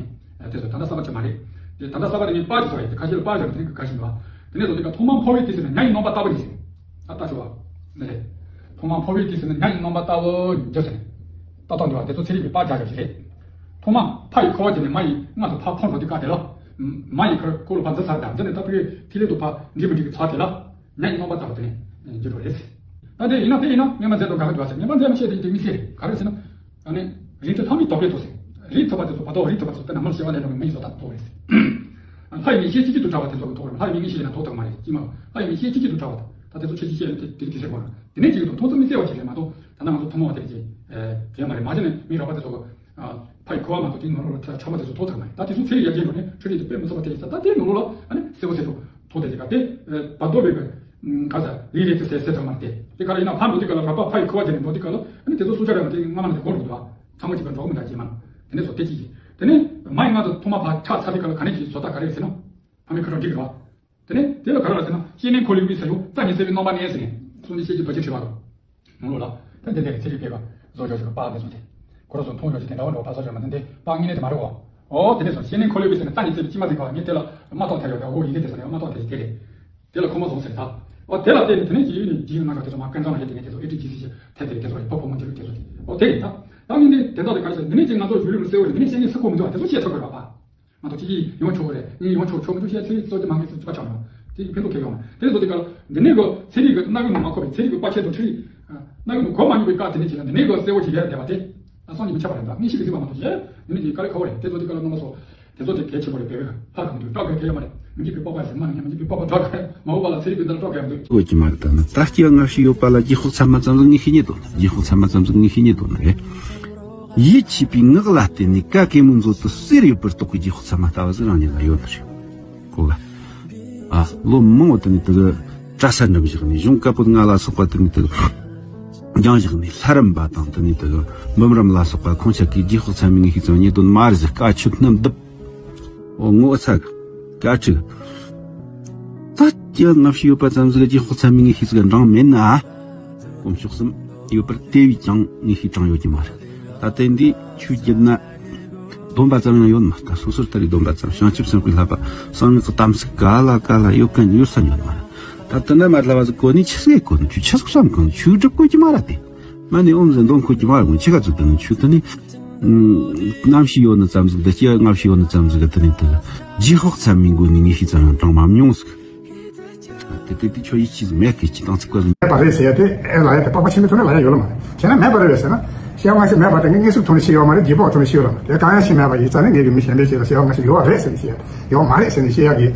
དེ་ཚོ་ད་ལྟ་གསར་པ་ཅིག་མ་རེད། དེ་ད་ལྟ་གསར་པ་དེ་ནས་པར་ཅིག་བཟོ་ཡི་དེ་ཁ་ཤས་ལ་པར་བཞག་དེ་ནས་ག་ཤིང་འདུག་བ། དེ་ནས་བཟོ་དེ་ག་ཐོག་མར་འཕོ་བའི་དུས་ཟེར་ན་ཉ་ཡི་རྣམ་པ་ལྟ་བུ་ནི་ཟེར། ད་ལྟ་ཞུ་བ། ནི་རེད། ཐོག་མར་འཕོ་བའི་དུས་ཟེར་ན་ཉ་ཡི་རྣམ་པ་ལྟ་བུ་འགྱུར་ཟེར། ཏག་ཏག་འདུག་བ། དེ་ཚོ་ཚན་རིག་པའི་པར་རྒྱག་རྒྱག་ཞིག་རེད། ཐོག་མར་ཕ་ཡི་ཁུ་བ་དེ་ནས་མ་ཡི་མངལ་དུ་ཕར་འཕོ་འགྲོ་དུས་སྐབས་དེ་ལ། མ་ཡི་ཁུ་བ་ལ་ཕར་འཛུལ་ཚར་དང་འཛུལ་ནས་ལྟ་བུའི་ཐིག་ལེ་དུ་ཕར་འདྲིས་མི་འདྲིས་ཀྱི་ཚར་དེ་ལ། ཉ་ཡི་རྣམ་པ་ལྟ་བུ་དེ་ནས་འགྱུར་འགྲོ་རེད། ད་དེ་ཡིན་ན་དེ་ཡིན་ན་ངས་མ་མཛད་དོ་ག་ག་འདུག་ཟེར། ངས་མ་མཛད་མ་བཤད་དེ་དེ་མི་ཟེར་ག་རེ་ཟེར་ན། ཨ་ནི། རིགས་མཐུན་ལྷ་མིའི་ལྡོག་པའི་ཐོག་ཟེར། རིགས་མཐུན་པ་དེ་ཚོ་བར་དོ་རིགས་མཐུན་པ་ཚོ་དཔེར་ན་མར་ཤེས་པ་ལས་འགྲོ་བའི་མི་ཡི་བཟོ་ལྟ་ཐོག་རེད་ཟེར། ལྷ་ཡི་མིང་ཤེས་གཅིག་གཅིག་ཏུ་གྲགས་པ་དེ་ཚོ་གི་ཐོག་རེད། ལྷ་ཡི་མིང་ཤེས་ན་ཐོག་ཐག་མ་རེད་ཅི་མ། ལྷ་ཡི་མིང་ཤེས་གཅིག་གཅིག་ཏུ་གྲགས་པ་དང་ད་དེ་ཚོ་ཁྱེད་ཀྱིས་བཤད་ན་དེ་དེ་རིགས་དེ་ཟེར་དགོས་རེད། དེ་ནས་གཅིག་གི་ཐོག་མཐོང་ཚུལ་མི་གསལ་བ་ཞིག་རེད་མ་གཏོགས། ད་ལྟ་ང་ཚོ་ཐུན་མོང་བ་དེ་རེད་ཅེས། དེ་མ་རེད། མ་གཞི་ནས་མི་རོགས་པ་དེ་ཚོ་གི། ཕ་ཡི་ཁུ་བ་མ་གཏོགས་དེ་ནོར་ལ་ཕྲ་མོ་དེ་ཚོ་ཐོག་ཐག་མ་རེད། ད་དེ་ཚོ་ཚེ་རིང་ཡར་རྒྱས་འགྲོ་ནས་འཕྲུལ་རིག་དེ་དཔེ་མི་སྲིད་པ་དེ་ཡིན་ས། ད་དེ་ནོར་ལོ་ལ་ཨ་ནི་གསལ་པོ་ཟེར་ཐོག་ཐོག་དེ་ཅིག་ག་དེ་བར་དོ་བའི་གི་ག་ས་རིག་རིག་དེ་ཟེར་ཟེར་ཐག་མ་རེད། དེ་ག་རེ་ཡིན་ན་ཕ་འགྲོ་དུས་ག་ལ་ར་པ་ཕ་ཡི་ཁུ་བ་དེ་ནས་འགྲོ་དུས་ག་ལ་ཨ་ནི་དེ་ཚོ་སུ་ཆ་རེད་མ་དེ་སྔ་མ་ནས་དེ་གོ་རུ་འདུག་ཨ། ཚང་མ་གཅིག་པ་འགྲོ་གི་མི་འདྲ་ཅེས་མ་ན། དེ་ནས་བཟོ་དེ་ཅིག་གིས། དེ་ནས་མ་ཡི་མངལ་དུ་ཐོག་མ་ཕར་ཆགས་ཚར་དུས་ག་ལ་ག་ནས་ཅིག་བཟོ་ལྟ་ག་རེ་ཟེར་ན། ཕ་མའི་ཁུ་ཁྲག་འགྲིག་གི་རེད་བ། དེ་ནས་དེ་ལ་ག་རེ་ལ་ཟེར་ན་སྐྱེས་ནས་འཁོར་ལོའི་དབུས་སུ་ཡང་རྩ་ཉིད་གསལ་བའི་རྣམ་པ་གནས་ཟེར་ནས་གསང་འདུས་ཤེས་བྱའི་རྡོ་རྗེ་འཁྲིལ་བ་དང་། ནང་ལོགས་ལ། ད་འདི་འདྲའི་ཚན་རིག་པས་བཟོ་བྱ་ཞིག་པར་དེ་ཚོ་དེ། ཁོ་རང་ཚོ་མཐོང་བྱ་ཞིག་དེ་འདྲ་བ་འགྲོ་པ་སོགས་ཞིག་མ་འདི་འདི་པར་དངོས་གནས་དེ་མ་རེད་བ། ཨོ་དེ་ནས་སོང་སྐྱེས་ནས་འཁོར་ལོའི་དབུས་སུ་ནས་རྩ་ཉིད་གསལ་བའི་ཅི་མ་ཟིན་ག་བ་ངས་དེ་ལ་མ་གཏོགས་ཐལ་ཡོད་དེ། ཨོ་ཡིན་གྱི་དེ་ཟེར་ནས་མ་གཏོགས་དེ་ཞིག་དེ་རེད། དེ་ལ་ཁོ་མོ་བཟུང་ཟེར་ད། ཨོ་དེ་ལ་བརྟེན་ནས་དེ་ནས་ཀྱི་ཡུལ་ནས་རྗེས་ནང་ག་དེ་ཚོ་མ་ཀུན་བཟང་ལ་ཡོད་དེ་ངས་དེ་ཚོ་ཨེ་ཏི་ཇི་སི་ཞིག་ཐལ་དེ་རེད། དེ་ཚོ་རེད། ཕོ་ཕོ་མོ་དེ་རེད། དེ་ཚོ་དེ། ཨོ་དེ་རེད་ད། ད་ངས་འདི་དེ་དག་དེ་ག་རེ་ཟེར་འདི་ནས་ཀྱི་ང་ཚོ་གཞུང་ལུགས་གསལ་བོ་རེད། འདི་ནས་བཤད་ཉན་སུ་གོ་མི་འདུག་བ། དེ་ཚོ་བཤད་ཐུབ་དགོས་རེད་པ། མ་གཏོགས་ཁྱེད་ཀྱིས་ཡོང་ཆོག་གི་རེད། ངས་ཡོང་ཆོག་ཆོག་མི་འདུག་བཤད་ཚེ་གཙོ་ཆེ་མ་ངས་ཚེ་ཚུགས་པ་ཆགས་མ། དེ་ཕན་ཐོགས་གལ་ཡོང་མ། དེ་ཚོ་དེ་ག་འདི་ནས་གི་ཚན་རིག་གི་རྣ་བའི་ནང་མ་གོ་བའི་ཚན་རིག་གི་པར་ཆས་དང་འཕྲུལ་རིག་རྣ་བའི་ནང་གོ་མ་མྱོང་བའི་སྐབས་དེ་ནས་བྱས་ན་འདི་ནས་གི་གསལ་བོ་ཞིག་ཡར་བསྡད་པ་དེ་ད་སང་ཉིན་མི་ཆགས་པ་རེད། ད་ངས་ཤི་གི་ཟིག་པ་མ་གཏོགས་བྱས་འདི་ནས་ཀྱི་དཀའ་ལས་ཁག་པོ་རེད། དེ་ཚོ་དེ་ག་ལ་རྣམ་པ་ཚོ་དེ་ཚོ་དེ་གལ་ཆེན་པོ་རེད། བོད་པའི་ལྷ་གང་དུ་སྐྲག་དགོས་གལ་ཡོད་མ་རེད། མི་འཇིགས་པའི་སྤོབས་པ་ཟེར་མ་ནི་མི་འཇིགས་པའི་སྤོབས་པ་སྒྲོག་གི་རེད། མ་འོངས་པ་ལ་ཚན་རིག་པའི་འདི་ལ་སྐྲག་གི་ཡོད་མ་རེད། ད་ནི་ད་སྐྱེ་བ་སྔ་ཕྱི་ཡོད་པ་ལ་རྗེས་དཔག་ཚད་མ་ཙམ་ཟིག་ངས་ཤེས་ཉན་དོན། རྗེས་དཔག་ཚད་མ་ཙམ་ཟིག་ངས་ཤེས་ཉན་དོན་རེད། ཡིད་ཆེས་པའི་ངག་ལ་བརྟེན་ནས་ཀ་གེ་མོའི་མཛོད་དུ་གསེར་ཡོད་པར་རྟོགས་པའི་རྗེས་དཔག་ཚད་མ་ལྟ་བུ་ཟིག་རང་ཉིད་ལ་ཡོད་ནི་རེད། གོ་ག་ཨ། ལོ་མང་བོ་དེ་ནས་དེ་གི་གྲྭ་ས་འགྲིམས་བཞག་ནས་གཞུང་བཀའ་པོད་ལྔ་ལ་སོགས་པ་དེ་ནས་དེ་གི་སྦྱངས་བཞག་ནས། ལྷ་རམས་པ་དང་དེ་ནས་དེ་གི་འབུམ་རམས་ལ་སོགས་པ་ཁོང་ཆ་གིས་རྗེས་དཔག་ཚད་མའི་ངེས་ཤེས་ཙམ་ཉན་དོན་མ་རེད་ཟེར། བཀའ་ཆོས་སྣ་བདུན། འོ་ངོ་ཚ་གི། བཀའ་ཁྲིད། ད་སྐྱེ་བ་སྔ་ཕྱི་ཡོད་པ་ཙམ་ཟིག་རྗེས་དཔག་ཚད་མའི་ངེས་ཤེས་ཟིག་འབྲིང་མེད་ན། དཀོན་མཆོག་གསུམ་ཡོད་པར་དེ་བས་ཀྱང་ངེས་ཤེས་དྲང་ཡོད་ཀྱི་མ་རེད། ད་དེ་འདི་ཆོས་བརྒྱུད་ན་སྡོམ་པ་ཙམ་ཡང་ཡོད་མ་རེད། ད་སོ་སོར་ལྟ་རེ་སྡོམ་པ་ཙམ། བྱང་ཆུབ་སེམས་དཔའི་བསླབ་པ་གསང་སྔགས་ཀྱི་དམ་ཚིག་ག་ལ་ག་ལ་ཡོད་ག་ཡོད་ས་ཡོད་མ་རེད། ད་དེ་ན་མ་ལྷ་བ་ཟིག་གོ་ནི་ཆི་ཟིག་གོ་ནི། ཆོས་ཆི་ཟིག་བསམ་གོ་ནི། ཆོས་སྒྲུབ་དགོས་ཀྱི་མ་རེད་དེ། མ་ནི་ཨོམ་ཟེར་འདོན་ཁོ་གི་མ་རེད། ཆི་ག་ཚོད་དེ་ནི་ཆོས་དེ་ནི། ཨུམ། རྣམ་ཤེས་ཡོད་ནི་ཙམ་ཟིག་དང་སྐྱེ་བ་སྔ་ཕྱི་ཡོད་ནི་ཙམ་ཟིག་གི་དེ་ནི་དེ་རྗེས་དཔག་ཚད་མའི་སྒོ་ནས་ངེས་ཤེས་ཙམ་ཡང་དྲངས་མ་མྱོང་ཟིག་དེ་དེ་དེ་ཆོས་ཡིད་ཆེས་ཟིག་མེད་གི་ཅི་དང་ཚིག་པ་ཟིག་མེད་པ་རེད་ཟེར་ཡ་དེ་ཨེ་ལ་ཡ་དེ་པགས་པ་ཆེན་པོའི་ཐོག་ནས་ལ་ཡ་ཡོད་ལ་མ་རེད། བྱས་ན་མེད་པ་རེད་ཟེར་ན། སྐྱེ་བ་སྔ་ཕྱི་མེད་པ་དེ་ངས་དངོས་སུ་ཐོག་ནས་ཤེས་ཡོད་མ་རེད། རྗེས་དཔག་ཐོག་ནས་ཤེས་ཡོད་ལ་མ་རེད། དེ་གང་ཡང་ཤེས་མེད་པ་ཡིན་ཙང་ནས་ངས་གི་མི་གཞན་པས་ཤེས་ལ་སྐྱེ་བ་སྔ་ཕྱི་ཡོད་པ་རེད་ཟེར་ནས་ཤེས་ཡ། ཡོད་མ་རེད་ཟེར་ནས་ཤེས་ཡ་གི།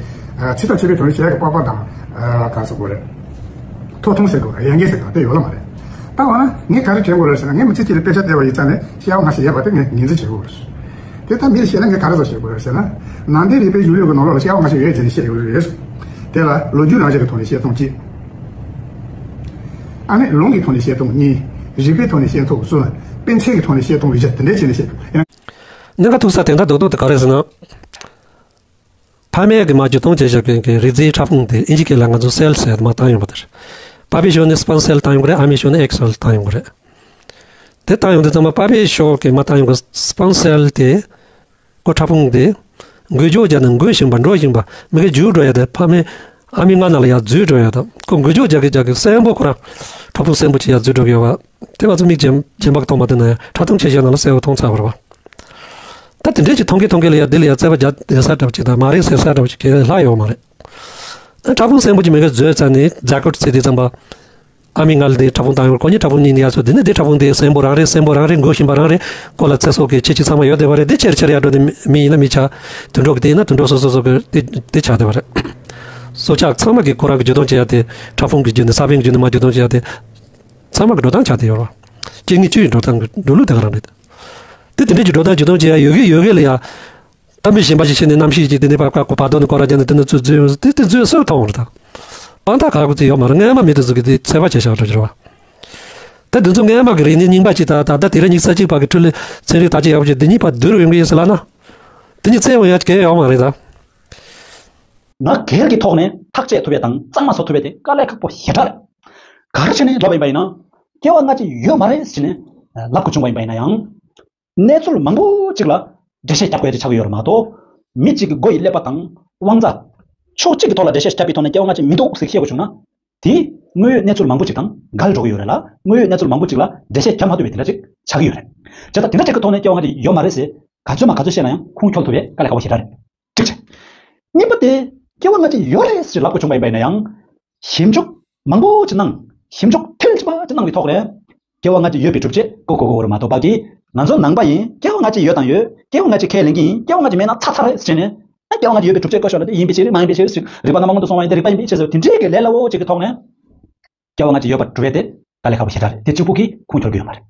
ཚིག་དང་བཅས་པའི་ཐོག་ནས་ཤེས་ཡ་གི་པགས་པ་དང་། ཨ། ག་ཟེར་དགོས་རེད། ཐོག་ཐུང་ཟེར་དགོས་རེད། ཡན་གན་ཟེར་དགོས་དེ་ཡོད་ལ་མ་རེད། ད་འོ་ན་ངས་ག་རེ་དྲན་དགོས་རེད་ཟེར་ན། ངས་མི་ཚེ་གཅིག་ལ་དཔེ་ཆ་བལྟས་པ་ཡིན་ཙང་ནས་སྐྱེ་བ་སྔ་ཕྱི་ཡོད་པ་དེ་ངས་ངོས་འཛིན་བྱེད་དགོས་རེད། དེ་ད་མི་ལ་བཤད་ན་ངས་ག་རེ་ཟེར་བཤད་དགོས་རེད་ཟེར་ན། ནང་བསྟན་རིག་པའི་གཞུང་ལུགས་ཀྱི་ནང་ལོགས་ལ་སྐྱེ་བ་སྔ་ཕྱི་ཡོད་ཅེས་ནས་བཤད་ཡོད་རེད། དེ་ལ་ལོ་རྒྱུས་རང་བཞིན་གྱི་ཐོག་ནས་བཤད་སྟངས་གཅིག་ཨ་ནི་ལུང་གི་ཐོག་ནས་བཤད་སྟངས་གཉིས། རིག་པའི་ཐོག་ནས་བཤད་སྟངས་གསུམ། དཔེ་མཚོན་གྱི་ཐོག་ནས་བཤད་སྟངས་བཞི། དེ་འདྲ་བྱས་ནས་བཤད་ཡོད། གནད་འགག་ཐུག་ས་དེ་འདྲ་རྡོག་རྡོག་དེ་ག་རེ་ཟེར་ན། ཕ་མས་ཀྱི་མ་བརྒྱུད་གཏོང་བྱས་བཞག་པའི་གི་རིགས་རྫས་ཕྲ་ཕུང་དེ་ཨིན་ཇི་སྐད་ལ་ང་ཚོ་སེལ་ཟེར་མ་བཏང་ཡོང་བ་དེར། པ་ཕའི་ཕྱོགས་ནས་སྤམ་སེལ་བཏང་ཡོང་གི་རེད། ཨ་མའི་ཕྱོགས་ནས་ཨེག་སེལ་བཏང་ཡོང་གི་རེད། དེ་བཏང་ཡོང་དུས་ཙམ་པ་པ་ཕའི་ཕྱོགས་ཀྱི་མ་བཏང་ཡོང་གི་སྤམ་སེལ་དེ། ཁོ་ཕྲ་ཕུང་དེ། འགུལ་སྐྱོད་བརྒྱབ་ནས་འགུལ་བཞིན་པ་འགྲོ་བཞིན་པ་མི་གི་རྒྱུག་འགྲོ་ཡ་དེ་ཕ་མའི་ཨ་མའི་མངལ་ནང་ལ་ཡར་འཛུལ་འགྲོ་ཡ་དང་ཁོ་འགུལ་སྐྱོད་རྒྱག་གི་རྒྱག་གི་གསོན་པོ་ཁོ་རང་ཕྲ་ཕུང་གསོན་པོ་ཅིག་ཡར་འཛུལ་འགྲོ་གི་ཡོད་པ། དེ་ང་ཚོ་མིག་རྗེན་རྗེན་པ་གི་མཐོང་མ་ཐུབ་ན་ཡང་ཕྲ་མཐོང་ཆེ་ཤོས་ནང་ལ་གསལ་པོ་མཐོང་ཚར་བ་རེད་བ། ད་དེ་འདྲས་ཀྱི་མཐོང་གི་མཐོང་གི་ལ་ཡ་འདི་ལ་ཡ་རྩད་པ་རྒྱག་བསྡད་ས་འདྲ་པོ་ཅིག་དང་མ་རེད་ཟེར་ས་འདྲ་པོ་ཅིག་གས་ལྷག་ཡོད་མ་རེད། ཨ་ཕྲ་ཕུང་གསོན་པོ་ཅིག་མི་ག་འཛུལ་ཚར་ནས་ཛ་ཀོཊ་ཟེར་དུས་ཙམ་པ། ཨ་མའི་མངལ་འདི་ཕྲ་ཕུང་བཏང་ཡོད། ཁོ་གཉིས་ཕྲ་ཕུང་གཉིས་འདི་ཡར་སོང་དེ་ནས་འདི་ཕྲ་ཕུང་འདི་གསོན་པོ་རང་རེད། གསོན་པོ་རང་རེད། འགུལ་བཞིན་པ་རང་རེད། ཁོ་ལ་ཚེ་སྲོག་གི་ཁྱད་ཆོས་ཚང་མ་ཡོད་བསྡད་པ་རེད། འདི་ཆེར་ཆེར་ཡར་འགྲོ་དེ་མི་ཡིན་ན་མི་ཆགས། དུད་འགྲོ་གི་དེ་ཡིན་ན་དུད་འགྲོ་སོ་སོ་སོ་གི་དེ་དེ་ཆགས་བསྡད་པ་རེད། སྲོག་ཆགས་ཚང་མ་གི་ཁོ་རང་གི་བརྒྱུད་གཏོང་བྱེད་ཡ་དེ་ཕྲ་ཕུང་གི་བརྒྱུད་ནས་ས་བོན་གྱི་བརྒྱུད་ནས་མར་བརྒྱུད་གཏོང་བྱེད་ཡ་དེ། ཚང་མ་གི་འགྲོ་སྟངས་ཆགས་བསྡད་ཡོད་རེད། སྐྱེ་དངོས་བཅུ་ཡི་འགྲོ་སྟངས་གི་འགྲོ་ལུགས་དེ་ག་རང་རེད། དེ་དེ་འདྲས་ཀྱི་འགྲོ་སྟངས་བརྒྱུད་གཏོང་བྱེད་ཡ་ཡོད་གི་ཡོད་གི་ལ་ཡ། ད་མི་གཞན་པ་ཞིག་ཕྱིན་ནས་རྣམ་ཤེས་ཀྱིས་དེ་ནས་ཕར་བཀག་གོ་བར་དོ་ནས་སྐོར་ར་བརྒྱབ་ནས་དེ་ནས་ཚུར་འཛུལ་ཡོང་། དེ་དེ་འཛུལ་སོགས་མཐོང་བ་རེད་ད། དཔང་རྟགས་ག་གོ་ཚོད་ཡོད་མ་རེད། སྔོན་མ་མི་དེ་ཚོ་གིས་དེ་ཚོད་དཔག་བྱས་བཞག་འགྲོ་གི་རེད་བ། ད་དེ་ཚོ་སྔོན་མ་གི་རིག་གནས་རྙིང་པ་ཅིག་དང་ད་ལྟ་དེང་རབས་ཉི་ཤུ་རྩ་གཅིག་པ་གི་འཕྲུལ་ལས་ཚན་རིག་དར་རྒྱས་ཡག་པོ་ཅིག་འདི་གཉིས་བར་བསྡུར་ཡོང་གི་ཡིན་ཟེར་ལབ་ན། དེ་གཉིས་བཙལ་ཡོང་ཡ་གལ་ཡོད་མ་རེད་ད། ང་སྒེར་གྱི་ཐོག་ནས་ཐག་བཅད་ཐུབ་ཡ་དང་གཙང་མ་བཟོ་ཐུབ་ཡ་དེ་དཀའ་ལས་ཁག་པོ་ཞེ་དྲག་རེད། ག་རེ་བྱས་ནས་ལབ་པ་ཡིན་པ་ཡིན་ན། སྐྱེ་བ་སྔ་ཕྱི་ཡོད་མ་རེད་ཟེར་ནས་ལབ་དགོས་བྱུང་བ་ཡིན་པ་ཡིན་ན་ཡང་། གནས་ཚུལ་མང་པོ་ཅིག་ལ་འགྲེལ་བཤད་རྒྱག་དགོས་ཡ་དེ་ཆགས་ཀྱི་ཡོད་རེད་མ་གཏོགས། མི་གཅིག་གི་མགོ་ཡི་ཀླད་པ་དང་དབང་རྩ། ཕྱོགས་གཅིག་གི་ཐོག་ལ་འགྲེལ་བཤད་བརྒྱབ་པའི་ཐོག་ནས་སྐྱེ་བ་སྔ་ཕྱི་མི་འདུག་ཟེར་བཤད་དགོས་བྱུང་ན། དེ་དངོས་ཡོད་གནས་ཚུལ་མང་པོ་ཅིག་དང་འགལ་འགྲོ་གི་ཡོད་རེད་ལ། དངོས་ཡོད་གནས་ཚུལ་མང་པོ་ཅིག་ལ་འགྲེལ་བཤད་བརྒྱབ་མ་ཐུབ་པའི་དེ་འདྲ་ཅིག་ཆགས་ཀྱི་ཡོད་རེད། བྱས་ཙང་དེ་འདྲ་ཆགས་ཀྱི་ཐོག་ནས་སྐྱེ་བ་སྔ་ཕྱི་ཡོད་མ་རེད་ཟེར་ག་ཚོད་མ་ག་ཚོད་བཤད་ན་ཡང་ཁུངས་འཁྱོལ་ཐུབ་པའི་དཀའ་ལས་ཁག་པོ་ཞེ་དྲག་རེད། གཅིག་བྱས། གཉིས་པ་དེ། སྐྱེ་བ་སྔ་ཕྱི་ཡོད་རེད་ཟེར་ལབ་དགོས་བྱུང་བ་ཡིན་པ་ཡིན་ན་ཡང་། ཞིབ་འཇུག་མང་པོ་ཅིག་གནང་། ཞིབ་འཇུག་མཐིལ་ཕྱིན་པ་ཅིག་གནང་བའི་ཐོག་ནས། སྐྱེ་བ་སྔ་ཕྱི་ཡོད་པའི་སྒྲུབ་བྱེད་བཀོད་དགོས་ཀྱི་ཡོད་རེད་མ་གཏོགས། བར་གྱི་ང་ཚོ་ནང་པ་ཡིན། སྐྱེ་བ་སྔ་ཕྱི་ཡོད་དང་ཡོད། སྐྱེ་བ་སྔ་ཕྱི་ཁས་ལེན་གྱི་ཡིན། སྐྱེ་བ་སྔ་ཕྱི་མེད་ན་ཚར་ཚར་རེད་ཟེར་ནས། ཨ་སྐྱེ་བ་སྔ་ཕྱི་ཡོད་པའི་སྒྲུབ་བྱེད་བཀོད་ཤོག་ལབ་དུས་ཡིན་པའི་ཕྱིར་མ་ཡིན་པའི་ཕྱིར་ཟེར། རིག་པ་སྣ་མང་དུ་སོང་བ་ཡིན་ཏེ་རིག་པ་ཡིན་པའི་ཕྱིར་ཟེར། དེ་འདྲའི་གི་ལས་སླ་བོ་ཅིག་གི་ཐོག་ནས། སྐྱེ་བ་སྔ་ཕྱི་ཡོད་པར་སྒྲུབ་ཡས་དེ་དཀའ་ལས་ཁག་པོ་ཞེ་དྲག་རེད། དེ་གཅིག་པུ་གིས་ཁུངས་འཁྱོལ་གྱི་ཡོད་མ་རེད།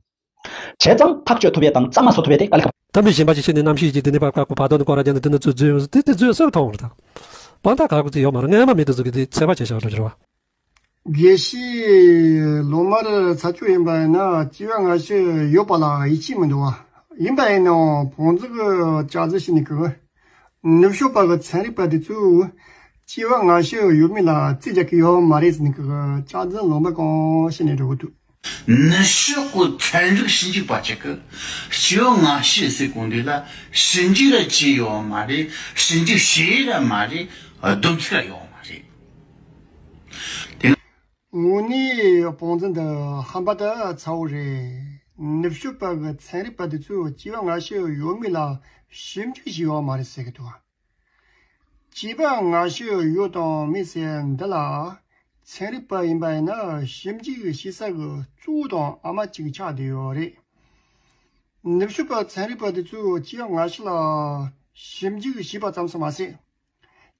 བྱས་ཙང་ཐག་གཅོད་ཐུབ་ཡས་དང་གཙང་མ་བཟོ་ཐུབ་ཡས་དེ་དཀའ་ལས་ཁག་པོ། ད་མི་གཞན་པ་ཞིག་ཕྱིན་ནས་རྣམ་ཤེས་ཀྱིས་དེ་ནས་ཕར་བཀག་གོ་བར་དོ་ནས་སྐོར་ར་བརྒྱབ་ནས་དེ་ནས་ཚུར་འཛུལ་ཡོང་། དེ་དེ་འཛུལ་སོགས་མཐོང་བ་རེད་ད། དཔང་རྟགས་ག་གོ་ཚོད་ཡོད་མ་རེད། སྔོན་མ་མི་དེ་ཚོ་གིས་དེ་ཚོད་དཔག་བྱས་བཞག་འགྲོ་གི་རེད་བ། དགེ་བཤེས་ལོ་མར་ཚར་གཅོད་ཡིན་པ་ཡིན་ན་སྐྱེ་བ་སྔ་ཕྱི་ཡོད་པ་ལ་ཡིད་ཆེས་མི་འདུག་བ། ཡིན་པ་ཡིན་ནའང་བང་མཛོད་ཀྱི་ལྕགས་རྩི་ཞིག་ནས་གི། ནུབ་ཕྱོགས་པ་གི་ཚན་རིག་པ་དེ་ཚོས་སྐྱེ་བ་སྔ་ཕྱི་ཡོད་མེད་ལ་རྩིས་རྒྱག་གི་ཡོད་མ་རེད་ཟེར་ནས་གི་ལྕགས་རྩི་ལོ་མ་གང་ཞིག་ནས་འགྲོ་གི་འདུག། ནུབ་ཕྱོགས་ཀྱི་ཚན་རིག་ཞིབ་འཇུག་པ་ཅིག་གིས་སྐྱེ་བ་སྔ་ཕྱི་ཟེར་གོ་འདི་ལ་ཞིབ་འཇུག་ར་བྱས་ཡོད་མ་རེད། ཞིབ་འཇུག་བྱས་ར་མ་རེད། བསྡོམས་ཚིག་ར་ཡོད་མ་རེད། དེ་དངོས་གནས་བང་མཛོད་འདི་ཧམ་པ་དང་ཚ་བོ་རེད། ནུབ་ཕྱོགས་པ་གི་ཚན་རིག་པ་དེ་ཚོས་སྐྱེ་བ་སྔ་ཕྱི་ཡོད་མེད་ལ་ཞིབ་འཇུག་བྱས་ཡོད་མ་རེད་ཟེར་གི་འདུག། སྐྱེ་བ་སྔ་ཕྱི་ཡོད་དང་མེད་ཟེར་འདི་ལ། ཚན་རིག་པ་ཡིན་པ་ཡིན་ན་ཞིབ་འཇུག་བྱེད་ས་གི་གཙོ་བོ་དང་ཨ་མ་གཅིག་ཆགས་བསྡད་ཡོད་རེད། ནུབ་ཕྱོགས་པ་ཚན་རིག་པ་དེ་ཚོས་སྐྱེ་བ་སྔ་ཕྱི་ལ་ཞིབ་འཇུག་བྱས་པ་ཙམ་དུ་མ་ཟད།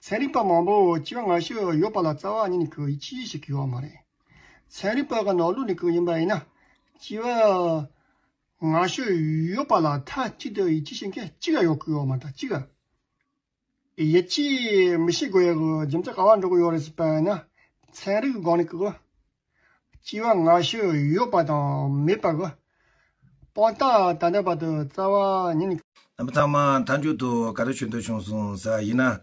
ཚན་རིག་པ་མང་པོ་སྐྱེ་བ་སྔ་ཕྱི་ཡོད་པ་ལ་རྩ་བ་ཉིད་ནས་ཁོ་ཡིད་ཆེས་བྱེད་ཀྱི་ཡོད་མ་རེད། ཚན་རིག་པ་གི་ནང་ལོགས་ནས་ཁོ་ཡིན་པ་ཡིན་ན། སྐྱེ་བ་སྔ་ཕྱི་ཡོད་པ་ལ་མཐའ་གཅིག་ཏུ་ཡིད་ཆེས་བྱེད་མཁན་གཅིག་ཀྱང་ཡོད་ཀྱི་ཡོད་མ་རེད། གཅིག་ཡིད་ཆེས་མི་བྱེད་དགོས་ཡག་གི་རྒྱུ་མཚན་ག་པར་འགྲོ་གི་ཡོད་རེད་ཟེར་བ་ཡིན་ན། ཚན་རིག་གི་སྒང་ནས་ཁོ། སྐྱེ་བ་སྔ་ཕྱི་ཡོད་པ་དང་མེད་པ་གི་དཔང་རྟགས་ད་ལྟ་བར་དུ་རྩ་བ་ཉིད་ནས། རྣམ་པ་ཚང་མ་མཐའ་མཇུག་ཏུ་ག་རེ་ཞུ་འདོད་བྱུང་སོང་ཟེར་བ་ཡིན་ན།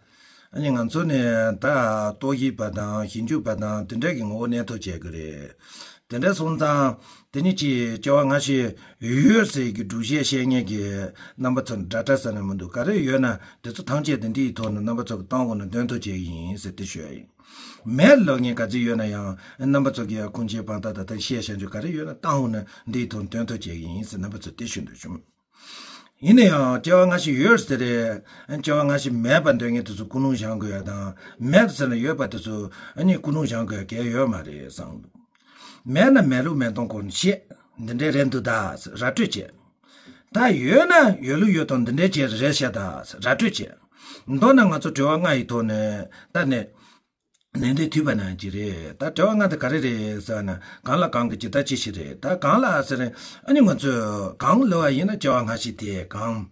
ཨ་ནི་ང་ཚོ་ནི་ད་རྟོག་ཞིབ་པ་དང་ཞིབ་འཇུག་པ་དང་དེ་འདྲ་གི་ངོ་བོ་གནས་ཐུབ་བྱེད་ཀྱི་རེད། དེ་འདྲ་སོང་ཙང་དེ་ནི་ཅིག་སྐྱེ་བ་སྔ་ཕྱི་ཡོད་ཟེར་གྱི་སྒྲུབ་བྱེད་བཤད་མཁན་གྱི་རྣམ་པ་ཚོ་འདྲ་འདྲ་ཟེར་ནས་མི་འདུག། ག་རེ་ཡོད་ན་དེ་ཚོ་ཐམས་ཅད་དེ་འདིའི་ཐོག་ནས་རྣམ་པ་ཚོ་གི་གཏམ་འོག་ནས་འདོན་ཐུབ་བྱེད་ཀྱི་ཡིན་ཟེར་དེ་ཞུ་ཡ་ཡིན། མེད་ལབ་མཁན་ག་ཚོད་ཡོད་ན་ཡང་རྣམ་པ་ཚོ་གི་ཁུངས་སྐྱེལ་དཔང་རྟགས་དང་དེ་བཤད་བྱ་འཇུག་ག་རེ་ཡོད་ན་གཏམ་འོག་ནས་འདིའི་ཐོག་འདོན་ཐུབ་བྱེད་ཀྱི་ཡིན་ཟེར་རྣམ་པ་ཚོ་དེ་ཞུ་འདོད་བྱུང་། ཡིན་ན་ཡང་སྐྱེ་བ་སྔ་ཕྱི་ཡོད་ཟེར་རེད། སྐྱེ་བ་སྔ་ཕྱི་མེད་པ་འདོད་མཁན་དེ་ཚོ་ཀུན་སློང་བཞག་དགོས་ཡ་དང་། མེད་ཟེར་ན་ཡོད་པ་དེ་ཚོ་ཨ་ནི་ཀུན་སློང་བཞག་དགོས་ཡ་གལ་ཡོད་མ་རེད་བསམ་འདུག། མེད་ན་མེད་ལུགས་མེད་སྟངས་སྐོར་ནས་བཤད། འདི་འདྲའི་རེད་འདུག་ད་ཟེར་ར་སྤྲོད་བྱེད། ད་ཡོད་ན་ཡོད་ལུགས་ཡོད་སྟངས་འདི་འདྲའི་བྱས་རེད་བཤད་ད་ཟེར་ར་སྤྲོད་བྱེད། མདོར་ན་ང་ཚོ་དྲི་བ་ལྔ་ཡི་ཐོག་ནས་ད་ནས། ནན་ཏན་མཐུད་པ་ནང་གི་རེད། ད་དྲི་བ་ལྔ་དེ་ག་རེ་རེད་ཟེར་ན། གང་ལ་གང་གི་ཇི་ལྟར་ཅི་ཞིག་རེད། ད་གང་ལ་ཟེར་ན་ཨ་ནི་ང་ཚོས་གང་ལབ་པ་ཡིན་ན་སྐྱེ་བ་སྔ་ཕྱི་དེ་གང་།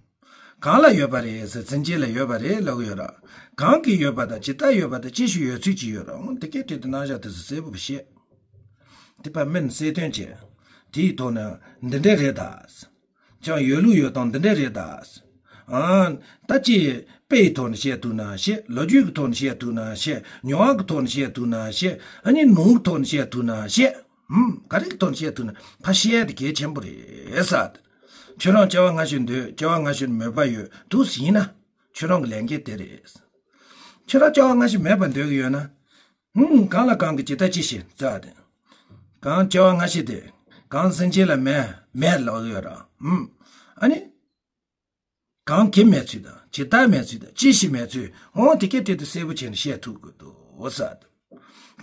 གང་ལ་ཡོད་པ་རེད་ཟེར། སེམས་ཅན་ལ་ཡོད་པ་རེད་ལབ་ཀྱི་ཡོད་ར། གང་གི་ཡོད་པ་དང་ཇི་ལྟར་ཡོད་པ་དང་ཅི་ཞིག་ཡོད་ཚུལ་གྱི་ཡོད་ར། འོ་དེ་སྐད་དྲིས་དུས་རྣམ་གཞག་དེ་ཚོ་གསལ་པོ་བཤད། དེ་ཕར་སྨན་གསལ་སྟོན་བྱས། དེའི་ཐོག་ནས་འདི་འདྲ་རེད་ད། ཅང་ཡོད་ལུགས་ཡོད་སྟངས་འདི་འདྲ་རེད་ད། ཨ། ད་ཅི་དཔེ་ཡི་ཐོག་ནས་བཤད་ཐུབ་ན་བཤད། ལོ་རྒྱུས་ཀྱི་ཐོག་ནས་བཤད་ཐུབ་ན་བཤད། མྱོང་བ་གི་ཐོག་ནས་བཤད་ཐུབ་ན་བཤད། ཨ་ནི་ནོར་གྱི་ཐོག་ནས་བཤད་ཐུབ་ན་བཤད། ཧུམ། ག་རེ་གི་ཐོག་ནས་བཤད་ཐུབ་ན་ཕར་བཤད་དེ་གལ་ཆེན་པོ་རེད་ས། ཁྱོད་རང་སྐྱེ་བ་སྔ་ཕྱི་འདོད། སྐྱེ་བ་སྔ་ཕྱིར་མོས་པ་ཡོད་འདུག་ཡིན་ན། ཁྱོད་རང་གི་ལས་འགན་དེ་རེད། ཁྱོད་རང་སྐྱེ་བ་སྔ་ཕྱི་མེད་པར་འདོད་ཀྱི་ཡོད་ན། ཧུམ། གང་ལ་གང་གི་ཇི་ལྟ་ཅི་ཞིག་རྩ་དེ། གང་སྐྱེ་བ་སྔ་ཕྱི་དེ། གང་སེམས་ཅན་ལ་མེད་མེད་ལབ་ཡོད་ར། ཧུམ། ཨ་ནི། གང་གི་མེད་ཚུལ་དང་ཇི་ལྟར་མེད་ཚུལ་དང་ཅི་ཞིག་མེད་ཚུལ། འོ་དེ་སྐད་དེ་དེ་གསལ་པོ་བྱས་ནས་བཤད་ཐུབ་དགོས་འདུག་ས།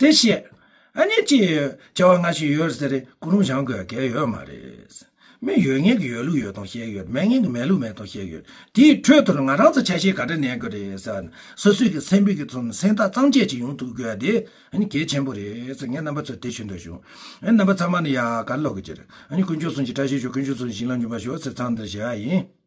དེ་བཤད། ཨ་ནི་ཅི། སྐྱེ་བ་སྔ་ཕྱི་ཡོད་ཟེར་རེད། ཀུན་སློང་སྦྱང་དགོས་གལ་ཡོད་མ་རེད། མི་ཡོད་མཁན་གྱི་ཡོད་ལུགས་ཡོད་སྟངས་བཤད་ཡོད། མེད་མཁན་གྱི་མེད་ལུགས་མེད་སྟངས་བཤད་ཡོད། དེའི་ཁྲོད་དུ་ང་རང་ཚོ་ཆ་ཤས་ག་འདྲ་གནས་དགོས་རེད་ཟེར་ན། སོ་སོའི་གི་སེམས་པའི་གི་ཚོམས་སེམས་ཐག་གཙང་བཅད་ཅིག་ཡོང་ཐུབ་དགོས་དེ་ཨ་ནི་གལ་ཆེན་པོ་རེད་ཟེར། ངས་རྣམ་པ་ཚོར་དེ་ཞུ་འདོད་བྱུང་། ཨ་ནི་རྣམ་པ་ཚང་མ་ནི་ཡ་ག་རེ་ལབ་དགོས་ཀྱི་རེད། ཨ་ནི་དཀོན་མཆོག་གསུམ་གྱི་བཀྲ་ཤིས་ཤོག་དཀོན་མཆོག་གསུམ་གྱི་བྱིན་རླབས་འཇུག་པར་ཤོག་ཟེར་མཚམས་འདིར་བཞག་ཡིན།